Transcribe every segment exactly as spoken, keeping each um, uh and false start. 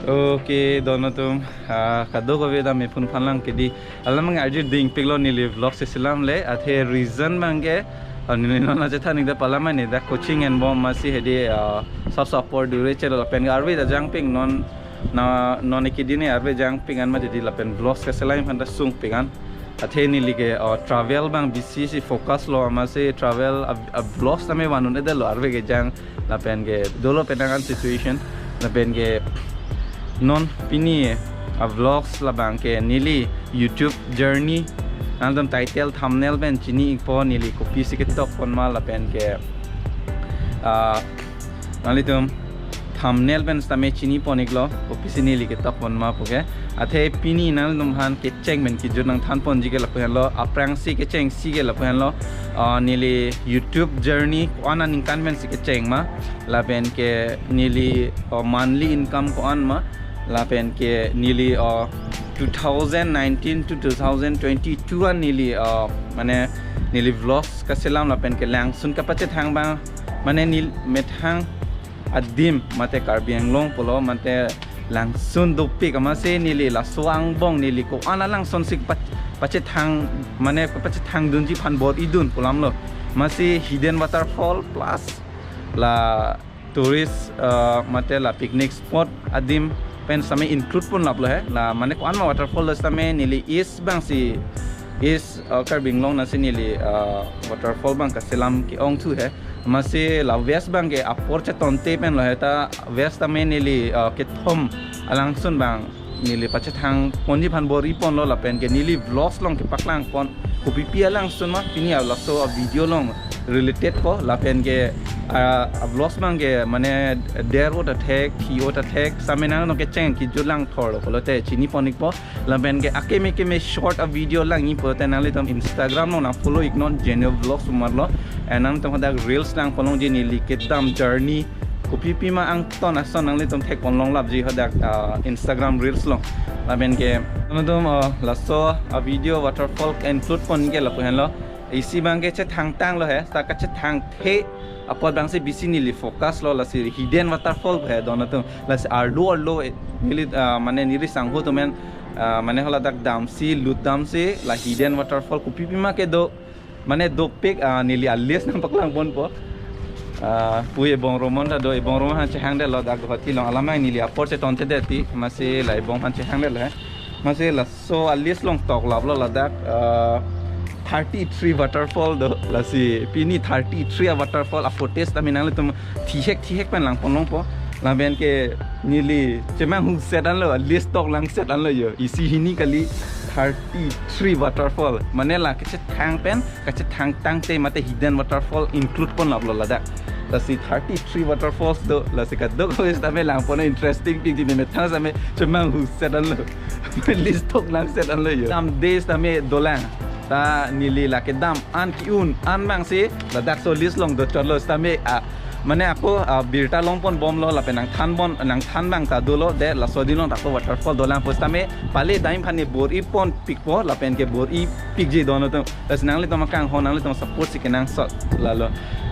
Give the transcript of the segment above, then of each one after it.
Okay, don atum, ah, kadokave ta me phun phan lang kedi. Alam abang arju dingpiklo neli vlog seselam le, athe reason abangke, ah, neli non achethan ik da palamai ne dak coaching enbom amatsi hedi, ah, sap support dure chelo lapen arve ta jangpik non, na non kedi ne arve jangpik an ma jadi lapen vlog seselam aphan ta sungpik an. Athe neli ke, oh, travel abang bisi si focus lo amatsi travel a, a vlogs tame vanun edetlo arve kejang lapen ke dolo penang an situation lapen ke non pini a vlogs labang ke neli YouTube journey nangtum title thumbnail pen chini ikpo neli kopisi ketok pon ma lapen ke, ah, nanglitum thumbnail pen sitame chini pon iklo kopisi neli ketok pon ma puke. Athe pini nanglitum aphan kecheng pen kejut nangthan ponji ke lapu henlo, aphrangsi kechengsi ke lapu henlo, ah, neli YouTube journey ko-an aningkan pensi kecheng ma lapen ke neli, oh, monthly income ko-an ma lapen ke neli, oh, two thousand nineteen to two thousand twenty-two an neli, oh, mane neli vlogs kaselam lapen ke langsun kapachethang abang mane neli methang adim mate Karbi Anglong pulo mate langsun dopik amatsi neli laso angbong neli ko-an alangsun si pach-, pachethang mane pachethang dunji aphan bor-idun pu alamlo amatsi hidden waterfall plus la tourist, uh, mate la picnic spot adim pen sitame include pon laplo he la mane ko-an ma waterfall lo sitame neli east abang si east, uh, Karbi Anglong nasi neli, uh, waterfall abang kaselam ke-ongthu he. Amatsi la west abang ke apor chetonte pen lo he ta west tame neli, uh, kethom alangsun abang neli pachethang ponji aphan bor-i ponlo lapen ke neli vlogs along kepaklang pon kopipi alangsun ma pini laso a video along related po lapen ke, uh, a vlogs abang ke mane der ot athek thi ot athek sitame nangtum kecheng kejut lang thorlo pulote chini pon ikpo. Lapen ke akeme keme short a video lang-i pulote nanglitum Instagram along nang follow iknon Genial Vlogs pu amarlo. And nangtum hadak reels lang pon longji neli kedam journey kopipi ma angton ason nanglitum thek pon long lapji hadak, ah, Instagram reels along. Lapen ke nangtum, ah, laso a video waterfall include pon ke lapu henlo. Isi abang ke chethangtanglo he, seta kachethangthe apot abangsi bisi neli focus lo lasi hidden waterfall he don atum. Lasi arlo arlo, eh, neli, ah, mane neli sangho atum pen, ah, mane haladak damsi lut damsi la hidden waterfall kopipi ma kedo mane dopik, ah, neli a list nangpaklang ponpo. Ah, pu ebong Romon ta do, ebong Romon aphan chehangdetlo dak Guwahati along alamai neli apor chetontedet ti amatsi la ebong aphan chehangdetlo he. Amatsi laso a list along tok laplo ladak, ah, thirty-three waterfall do lasi pini thirty-three a waterfall a footage tame nanglitum thihek thihek pen lang pon longpo. Lapen ke neli chemanghu set anlo, a list tok lang set anlo yo. Isi hini kali thirty-three waterfall. Mane la kachethang pen kachethangtangte mate hidden waterfall include pon laplo ladak. Lasi thirty-three waterfalls do, lasi kadokave sitame lang pon interesting pikji ne methang sitame chemanghu set anlo. List tok lang set anlo yo. Some days tame dolang. Ta neli la kedam an ki-un an abangsi ladak so list along dochotlo sitame, ah, mane ako, ah, birta long pon bomlo lapen nangthan pon nangthan abang ta dolo de laso adim along ta ako waterfall dolang pu sitame pale dam aphan ne bor-i pon pikpo lapen ke bor-i pikji don atum. Lasi nanglitum akanghon nanglitum support si kenangsot lalo.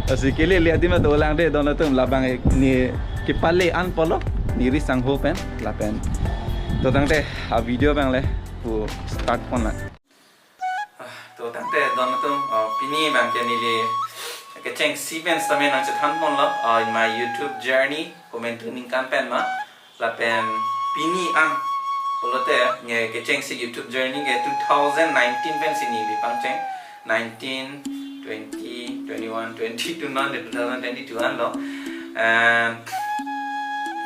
Lasi kelele adim ta dolang de don atum labang ne kepale an pulo neli sangho pen lapen. To tangte a video abang le pu start pon lang. Ah, to tangte don atum, ah, pini abang ke neli kechengsi pen sitame nangchethan ponlo, ah, in my YouTube journey, komantu aningkan pen ma, lapen pini an, pulote nge kechengsi YouTube journey ke two thousand nineteen pensi neli pangcheng, nineteen, twenty, twenty-one, twenty-two non de two thousand twenty-two anlo. And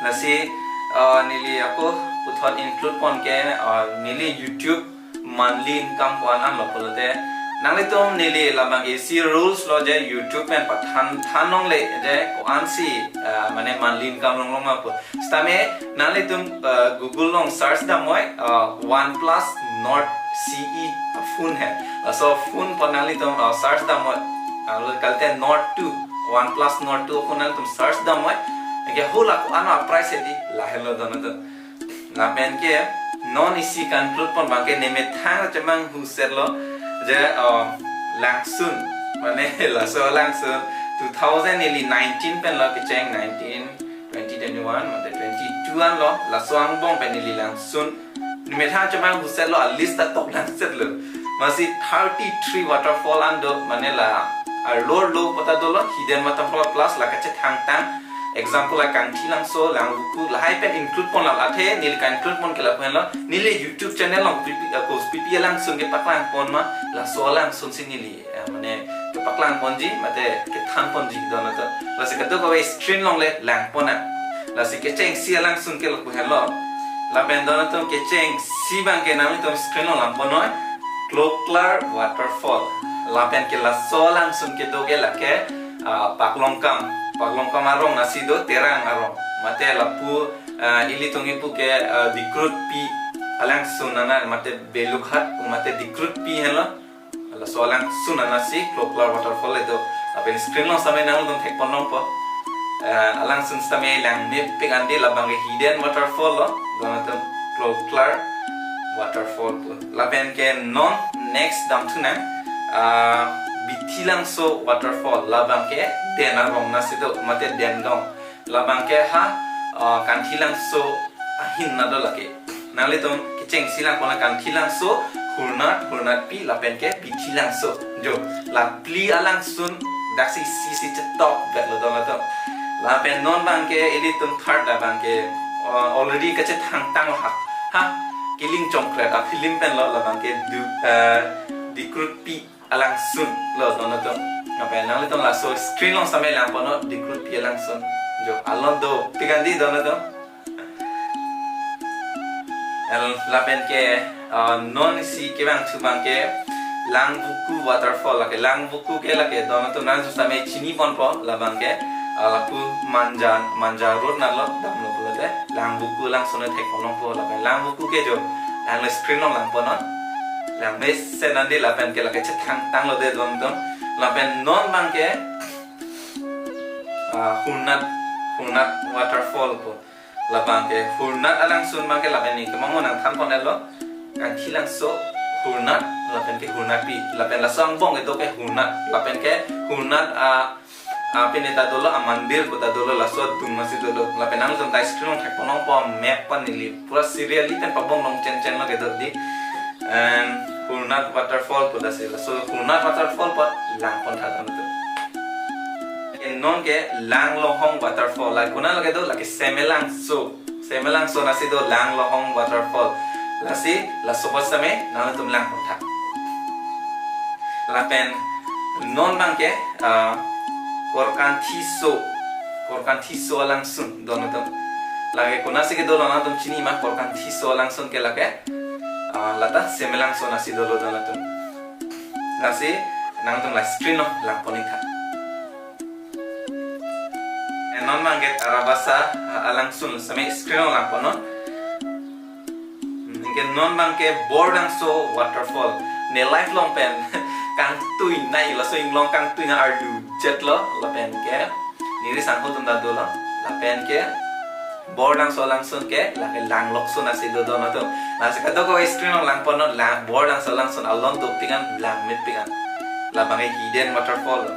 lasi, ah, neli ako puthot include pon ke, ah, neli YouTube monthly income ko-an anlo pulote. Nanglitum neli labang isi rules lo je YouTube pen pathan than longle je ko-ansi, ah, mane monthly income long long ma pu. Sitame nanglitum, ah, Google along search damnoi, ah, OnePlus Nord C E phone he. Ah, so phone pen nanglitum, ah, search damnoi. Ah, lo kalte Nord two, OnePlus Nord two phone nanglitum search damnoi. Anke hula ko-an a price hedi lahelo don atum. Lapen ke non isi conclude pon abang ke ne methang chemanghu set lo je, oh, langsun mane laso langsun two thousand neli nineteen pen lo kecheng, nineteen, twenty, twenty-one mate twenty-two Tuan lo, laso angbong pen neli langsun. Nimethang chemang huset lo, a list ta top langset lo. Masi thirty-three waterfall an do, mane la, arlo arlo kota dolo, hidden waterfall plus la kachethangtang. Example la Kangthilangso, Langvoku, lahai pen include pon la athe, neli ka-include pon ke lapu henlo, neli YouTube channel along pipi, eh, ko pipi alangsun kepaklang pon ma, laso alangsun si neli, eh, mane kepaklang ponji, mate kethan ponji don atum. Lasi kadokave screen along le lang pon nang. Lasi kechengsi alangsun ke lapu henlo. Lapen don atum kechengsi abang ke nanglitum screen along lang pon noi. Kloklar Waterfall. Lapen ke laso alangsun kedo ke lake, ah, Paklongkam. Paklongkam arong nasi do Terang arong. Mate lapu, ah, ilitum ipu ke, ah, Dikrutpi alangsun ana mate Belughat mate Dikrutpi henlo. Laso alangsun anasi Kloklar Waterfall itu. Lapen screen along sitame nangtum thek pon nangpo. Eh, alangsun sitame langmepik an di, labang ke hidden waterfall lo. Don atum Kloklar Waterfall pu. Lapen ke non next damthu nang, ah, Bithilangso Waterfall. Labang ke den arong nasi do mate Dendong. Labang ke ha, ah, Kangthilangso ahin nado lake. Nanglitum kechengsi lang pon nang Kangthilangso, Hurnat, Hurnatpi, lapen ke Bithilangso. Jo, la phli alangsun daksi isi isi chetok bet lo don atum. Lapen non abang ke ilitum third abang ke, ah, already kachethangtang lo ha. Ha, Killing Chongkret a film pen lo labang ke du, eh, Dikrutpi alangsun lo don atum. Lapen nanglitum laso screen along sitame lang pon non Dikrutpi alangsun. Jo, alon dopik an di don atum. El lapen ke, ah, non isi kevangthu abang ke Langvoku Waterfall lake. Langvoku ke lake don atum nangtum sitame chini ponpo labang ke, ah, lapu Manja, Manja Road nalo damlo pulote Langvoku alangsun thek pon nangpo lapen Langvoku ke jo, lang screen along lang pon non. Langmesen an di lapen ke lake chethangtang lo de don atum. Lapen non abang ke, ah, Hurnat, Hurnat Waterfall pu. Labang ke Hurnat alangsun abang ke lapen neli kemang mo nangthan pon-et lo. Kangthilangso, Hurnat, lapen ke Hurnatpi. Lapen laso angbong kedo ke Hurnat. Lapen ke Hurnat, ah, ah, pine ta dolo, ah, mandir ko ta dolo, laso adung masi dolo. Lapen nangtum ta screen along thek pon nangpo map pen neli pura serially pen pabong nong chen chen lo kedo di. And Hurnat Waterfall pu lasi laso Hurnat Waterfall pu lang pon tha don atum. Non ke Langlohong Waterfall. La konat lo kedo, lake Semelangso. Semelangso nasi do Langlohong Waterfall. Lasi laso apot sitame nangtum lang pon tha. Lapen non abang ke, ah, Korkanthiso. Korkanthiso alangsun don atum. Lake konatsi kedo lo nangtum chini ma Korkanthiso alangsun ke lake, ah, lata Semelangso nasi dolo don atum. Lasi nangtum la screen along lang pon ik tha. Eh, non abang ke Tarabasa, ah, alangsun sitame screen along lang pon non. Anke non abang ke Bordangso Waterfall. Ne life along pen kangtui nai, laso inglong kangtui nai arlu jet lo lapen ke neli sangho atum ta dolo. Lapen ke Bordangso alangsun ke lake langlokso nasi do don atum. Lasi kadokave screen along lang pon non, lang Bordangso alangsun alon dopik an langmepik an. Labang ke hidden waterfall lo.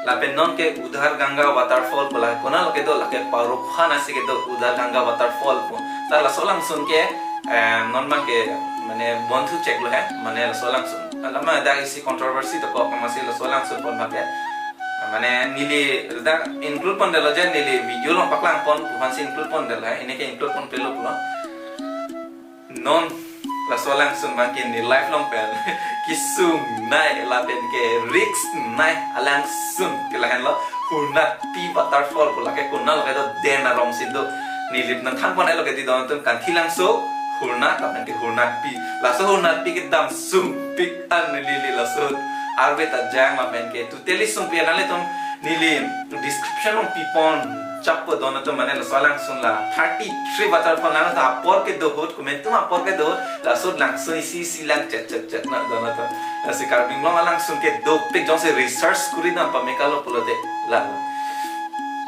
Lapen non ke Udhar Ganga Waterfall pu la konat lo kedo, lake Parokhan asi kedo Udhar Ganga Waterfall pu. Ta laso alangsun ke, eh, non abang ke mane bonthu chek lo he, mane laso alangsun. Alam ada isi controversy dokok masi laso alangsun pon abang ke. Mane neli dak include pon detlo je neli video along paklang pon pu aphansi include pon detlo he, ini ke include ponpe lo pulo. Non laso alangsun abang ke ne life along pen kesung nai lapen ke risk nai alangsun ke lahenlo Hurnatpi Waterfall pu, lake konat lo kedo den arong si do. Neli nangthan pon-et lo kedi don atum, Kangthilangso, Hurnat lapen ke Hurnatpi. Laso Hurnatpi ke dam sungpik an neli laso arve ta jang lapen ke totally sungpik an, nanglitum neli description along pi pon chappo don atum, mane laso alangsun la thirty-three waterfall nang ta apor kedo ahut, komantu apor kedo ahut, laso alangsun isi isi lang chet chet chet na don atum. Lasi Karbi Anglong alangsun ke dopik jongsi research kuri dam pame kalo pulote la.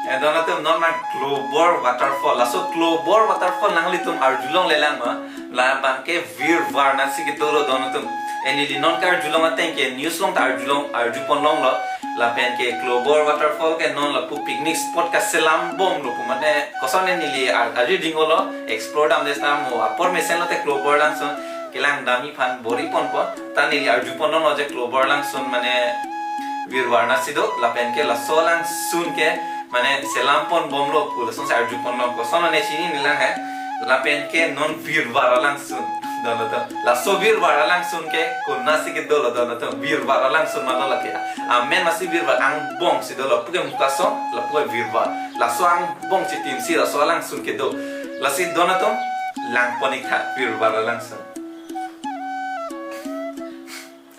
Eh, don atum non abang Klobor Waterfall. Laso Klobor Waterfall nanglitum arjulong le lang ma. Labang ke Vir Var nasi kedo lo don atum. Eh, neli non ke arjulong ateng ke news along ta arjulong, arju pon longlo. Lapen ke Klobor waterfall ke non lapu picnic spot kaselam bomlo pu mane koson neli ar-, arju dingolo explore damde seta mo apor mesen lote Klobor langsun kelang dam-i aphan bor-i ponpo ta neli arju ponlo je Klobor langsun mane virvar nasi do lapen ke laso langsun ke mane selam pon bomlo pu lasonsi arju ponlo koson mane chini nilang he lapen ke non virvar alangsun. Dono to. Laso virvar alangsun ke konatsi kedolo dono to. Virvar alangsun ma do lake. Amen masi virvar angbong si dolo. Puke mukaso, lapu virvar. Laso angbong si timsi laso alangsun kedo. Lasi dono to. Lang pon-ik tha virvar alangsun.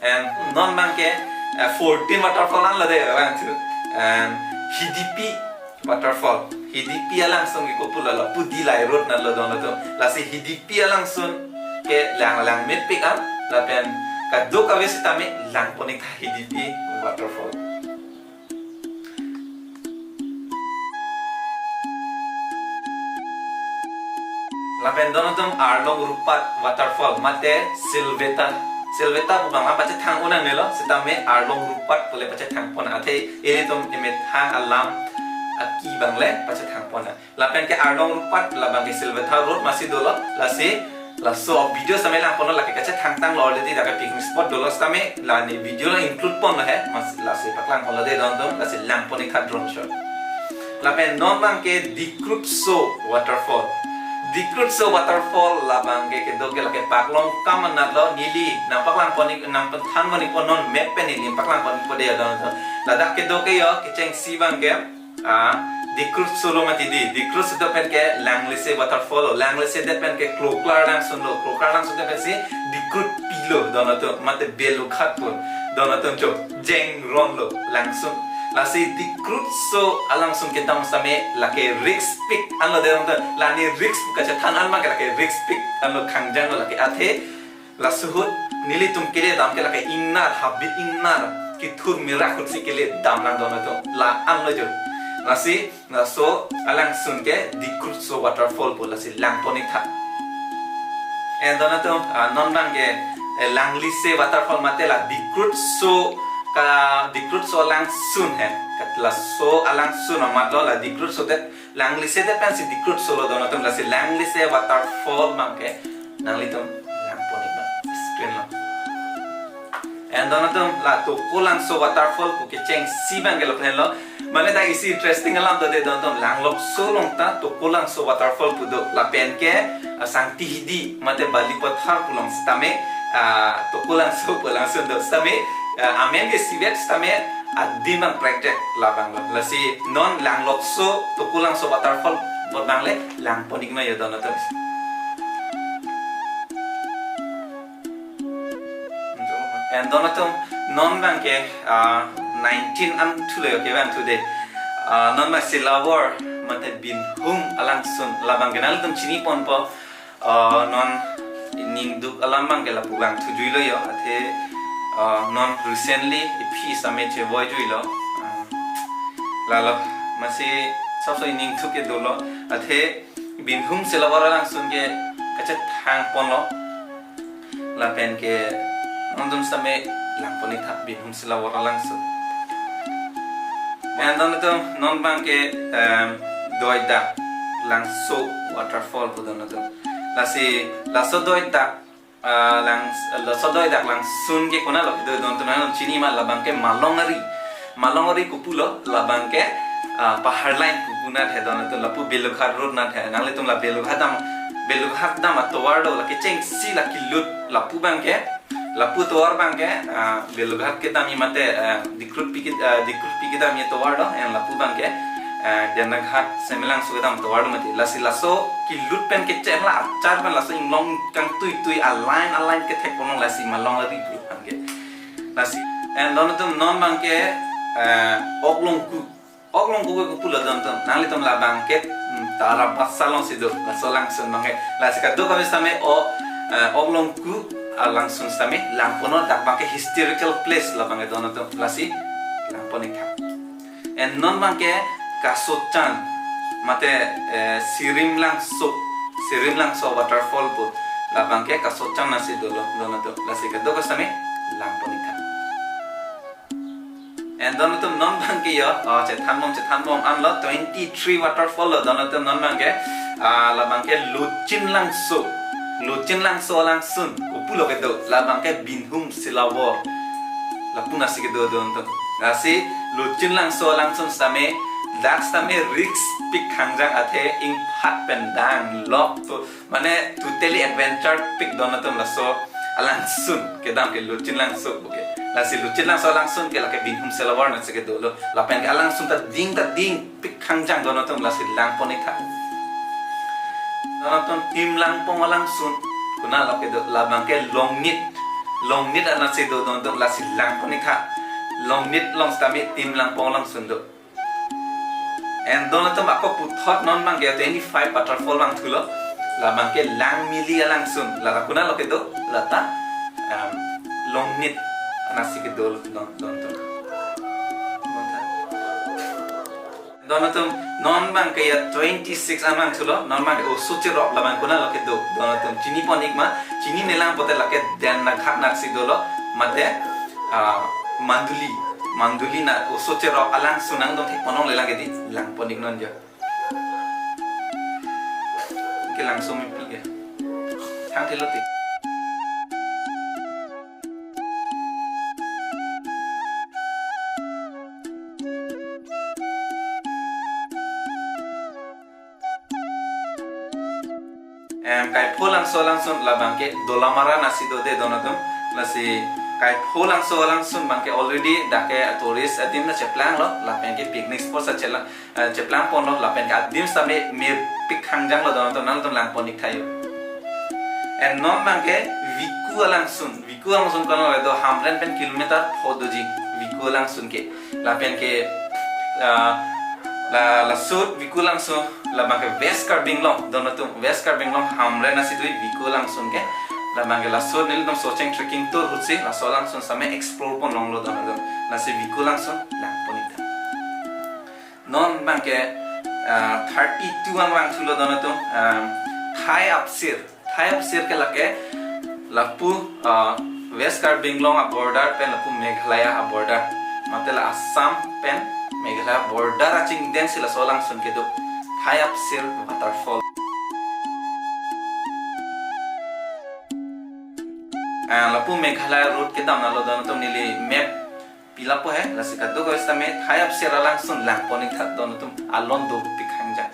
And non abang ke, eh, fourteen waterfall anlo de abang tu. And Hidipi waterfall. Hidipi alangsun ke kopulo lapu Dillai Road natlo dono to. Lasi Hidipi alangsun ke lang lang mepik an lapen kadokave sitame lang pon-ik tha Hidipi waterfall. Lapen dono to Arlong Rupat waterfall mate Silveta. Silveta pu abang pachethang un-e nelo sitame Arlong Rupat pule pachethang pon athe ilitum emethang alam aki abang le pachethang pon. Lapen ke Arlong Rupat labang ke Silveta Road masi dolo lasi laso video sitame lang ponlo lake kachethang tanglo already dak picnic spot dolo sitame la ne video lo include ponlo he mas lasi paklang ponlo de dono to lasi lang pon-ik tha drone shot. Lapen non abang ke Dikrutso waterfall. Dikrutso waterfall labang ke kedo ke lake Paklongkam anatlo neli nangpaklang pon-ik nangpathan pon-ikpo non map pen neli paklang pon-ikpo de dono to. Ladak kedo ke yo kechengsi abang ke ah, Dikrutso lo mati di, Dikrutso det pen ke Langlise waterfall lo, Langlise det pen ke Kloklar langsun lo, Kloklar langsun det pensi Dikrutpi lo, dono to, mate Belughat pun, dono to cho, Jeng Ron lo, langsun. Lasi Dikrutso alangsun kedam sitame lake risk peak anlo de dono to, la ne risk kachethan an abang ke lake risk peak anlo khangjang lo lake athe, laso ahut nelitum kele dam ke lake ingnar habit ingnar kethur mera ahut si kele dam lang dono to la anlo jo. Lasi laso alangsun ke Dikrutso waterfall pu lasi lang pon-ik tha. Eh dono to, ah, non abang ke, eh, Langlise waterfall mate la Dikrutso ka Dikrutso alangsun he. Kat laso alangsun amat lo la Dikrutso det Langlise det pensi Dikrutso lo dono to lasi Langlise waterfall abang ke nanglitum lang pon-ik ma screen lo. And dono to la Tokolangso waterfall pu kechengsi abang ke lo pen lo. Mane dak isi interesting alam do de dono to Langlokso along ta Tokolangso waterfall pu do lapen ke, ah, Sangti Hidi mate Balipathar pu along sitame, ah, Tokolangso pu alangsun do sitame, ah, amen ke isivet sitame adim abang prekjak labang lo. Lasi non Langlokso Tokolangso waterfall abang le lang pon-ik noi yo dono to. And dono to non abang ke, ah, nineteen an thulo yo ke abang today. Ah, non abang Silabor mate Binhum alangsun labang ke nanglitum chini ponpo. Ah, non ningduk alam abang ke lapu vangthu juilo yo, athe, ah, non recently iphi sitame chevoi juilo. Ah, lalo masi sapso ningduk ke dolo, athe Binhum Silabor alangsun ke kachethang ponlo. Lapen ke nangtum sitame lang pon-ik tha Binhum Silabor alangsun. And dono to non abang ke, em, Doidak Langso waterfall pu dono to. Lasi laso Doidak, ah, lang laso Doidak Langsun ke konat lo kedo dono to nangtum chini ma labang ke Malongari. Malongari kopulo labang ke, ah, Paharlain pu anat he dono to lapu Belughat road anat he. Nanglitum la Belughat dam Belughat dam atovar do la kechengsi la kilut lapu abang ke lapu tovar abang ke, ah, Belughat kedam-i mate, ah, Dikrutpi ke, ah, Dikrutpi kedam-i tovar do, yang lapu abang ke, ah, Dendaghat Semelangso kedam tovar do mati. Lasi laso kilut pen kecheng la achar pen laso inglong kangtuitui a-line a-line kethek ponlong lasi Malongari pu abang ke. Lasi, and dono to non abang ke, ah, Oklongku. Oklongku ke kopulo dono to, nanglitum labang ke, hmm, Tarabasa alongsi do, laso alangsun abang ke. Lasi kadokave sitame o, eh, Oklongku alangsun sitame lang ponlo dak abang ke historical place labang ke dono to, lasi lang pon-ik tha. And non abang ke Kasochan, mate, eh, Sirimlangso, Sirimlangso waterfall pu, labang ke Kasochan anatsi dolo, dono to, lasi kadokave sitame lang pon-ik tha. Don atum, non abangke yo, ah, chethanbom, chethanbom anlo, twenty-three waterfall lo don atum, non abangke, ah, labangke Lochin Langso, Lochin Langso alangsun, kopulo kedo, labangke Binhum Silabor, lapu anatsi kedo don atum. Lasi Lochin Langso alangsun sitame, dak sitame riskpik khangjang athe ingphat pen dang lok to, mane totally adventurepik don atum laso alangsun kedam ke Lochin Langso puke. Lasi Lochin Langso alangsun ke lake Binhum Silabor anatsi kedo lo. Lapen ke alangsun ta ding ta dingpik khangjang don atum, lasi langpon-ik tha. Don atum, Timlangpong alangsun konatlo kedo, labangke Longnit, Longnit anatsi do don atum, lasi langpon-ik tha. Longnit along sitame Timlangpong alangsun do. And don atum, ako puthot non abangke twenty-five waterfall vangthulo. Labangke Langmili alangsun. Lata konatlo kedo? Lata, um, Longnit anatsi kedo don, don atum. Don atum, non abangke ya twenty-six an vangthulo. Non abangke oso cherop, labang konatlo kedo don atum, chinipon-ik ma? Chininelang pote, lake Dendaghat anatsi dolo, mate, ah, Manduli, Manduli na oso cherop alangsun nangdon thekpon longlelang ke di, langpon-ik non jo. Ke langso mepi ke. Thang thelo ti. Em, Kaipho Langso alangsun, labangke Dolamara anatsi do de don atum. Lasi Kaipho Langso alangsun abangke already dak ke tourist adim ta cheplanglo, lapen ke picnic spot ta chela, eh, cheplangponlo, lapen ke adim sitame mepik khangjang lo don atum, nangtum langpon-ik tha yo. And non abangke Viku alangsun, Viku alangsun konatlo kedo? Hamren pen kilometer pho doji Viku alangsun ke. Lapen ke, ah, la, laso Viku alangsun, labangke West Karbi Anglong don atum, West Karbi Anglong Hamren anatsi do Viku alangsun ke. Labangke laso nelitum Socheng Trekking Tour ahutsi laso alangsun sitame explore pon longlo don atum. Lasi Viku alangsun langpon-ik tha. Non abangke, ah, thirty-two an vangthulo don atum, ah, Thai Apsir. Thai Apsir ke lake lapu, ah, West Karbi Anglong a-border pen lapu Meghalaya a-border, mate la Assam pen Meghalaya border achingdeng si laso alangsun kedo, Thai Apsir waterfall. Ah, lapu Meghalaya road kedam nalo don atum, neli map pilappo he, lasi kadokave sitame Thai Apsir alangsun langpon-ik tha don atum, alon dopik khangjang.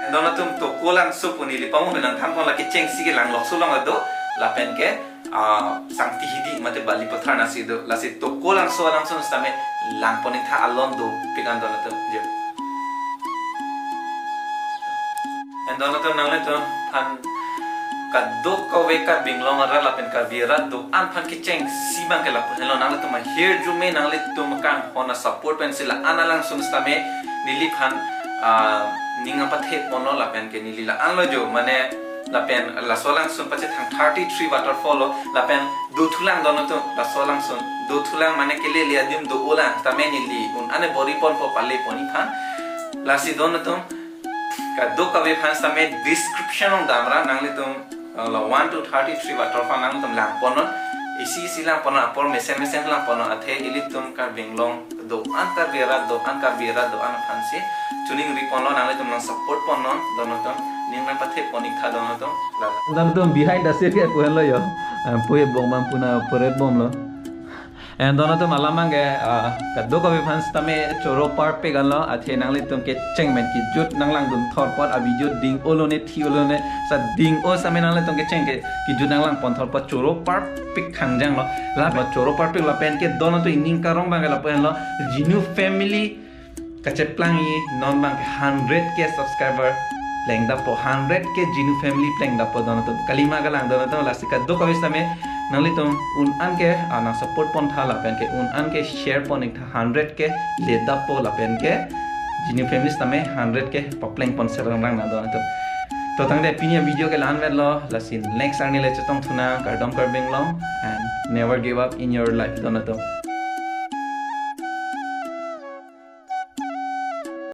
Don atum, Tokolangso pu neli pamu nangthanpon, lake kechengsi ke Langlokso along do, lapen ke, ah, Sangtihidi mate Balipathar anatsi do, lasi Tokolangso alangsun sitame langpon-ik tha, alon dopik an don atum jo. And don atum, nanglitum aphan kadokave Karbi Anglong arat lapen Karbi arat do-an aphan kechengsi abangke lapu henlo, nanglitum ahirjume nanglitum kanghon a-support pensi la-an alangsun sitame neliphan, ah, ning nangpathe ponlo, lapen ke neli la-anlo jo, mane lapen laso alangsun pachethang thirty-three waterfall lo, lapen dothulang don atum, laso alangsun dothulang, mane kelele adim do-olang, tame neli un-an bor-iponpo pale pon-ik aphan. Lasi don atum, kadokave aphan sitame description along damra, nanglitum, uh, la one to thirty-three waterfall nanglitum langponnon, isi isi langponnon, apor mesen mesen langponnon, athe ilitum Karbi Anglong do-an Karbi arat, do-an Karbi arat do-an aphansi choningriponlo, nanglitum nang-support ponnon don atum, ning nangpathe pon-ik tha don atum. Lala. Don atum, behind the scene ke pu henlo yo. Ah, puhe bom bam puna puret bomlo. And don atum, alam abangke, ah, kadokave aphan sitame choro parpik anlo, athe nanglitum kecheng pen kejut nanglangdun thor apot, a-video ding-o lone thi-o lone, sa ding-o sitame nanglitum kecheng ke kejut nanglangpon thor apot choro parpik khangjang lo. La ba choro parpik lapen ke don atum, ining karong abangke lapu henlo, Jinu family kacheplang-i, non abangke hundred K subscriber plengdappo, hundred K Jinu family plengdappo don atum. Kalima kalang don atum, lasi kadokave sitame nanglitum un-an ke, ah, nang-support pon tha lapen ke un-an ke share pon-ik tha, hundred K ledappo lapen ke Jinu family sitame hundred K papleng pon serang rang nang don atum. To tangte pini a-video ke la-an vetlo, lasi next arni le chetong thunang, kardom Karbi Anglong, and never give up in your life don atum.